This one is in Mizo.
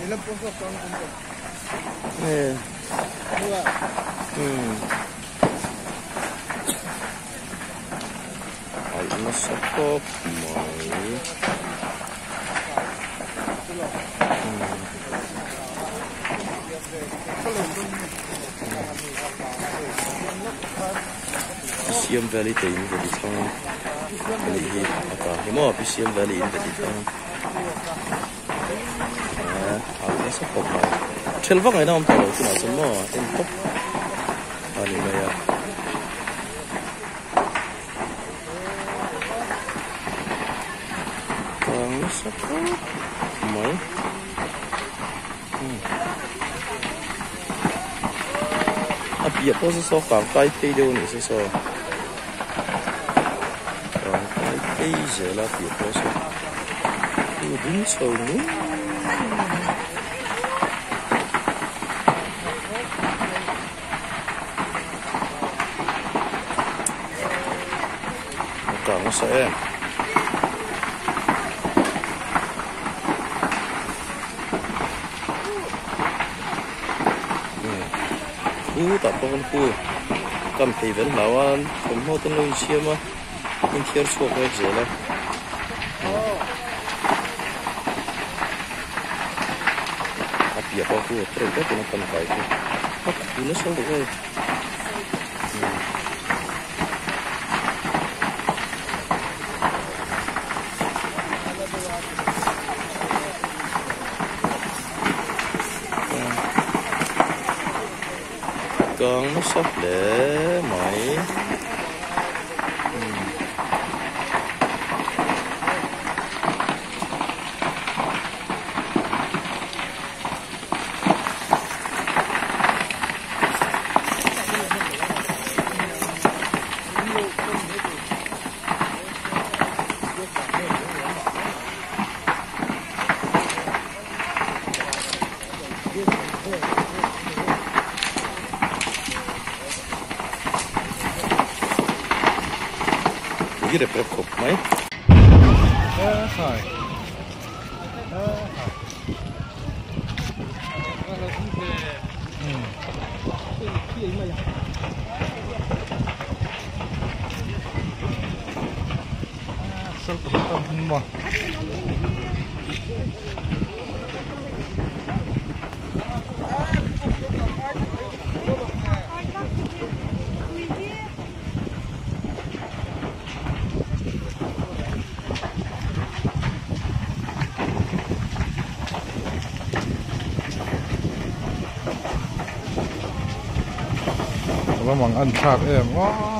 Alh nasa khawp mai. Siam Valley te in veti thlang a nih hi a tah hi maw Pi Siam Valley in veti thlang eh a nasa khawp mai thel vak ngaihna awm tawh lo tunah chuan maw en tawp a ni mai a. Kang nasa khawp mai. A piah pawh saw saw kang kai phei deuh a nih saw saw kang kai phei zel a piah pawh saw chu ding chho mai a kang nasa em. Khutah pawh kan khu kam phei vel hlau a thawmhnaw te an lo insiam a inthiar chhuak mek zel a a piah pawh khu a reuh tawkin a pan kai khu a khu nasa lutuk hei. Kang nasa hle mai. Ui rep rep khawp mai. Lamang an thlak em aw.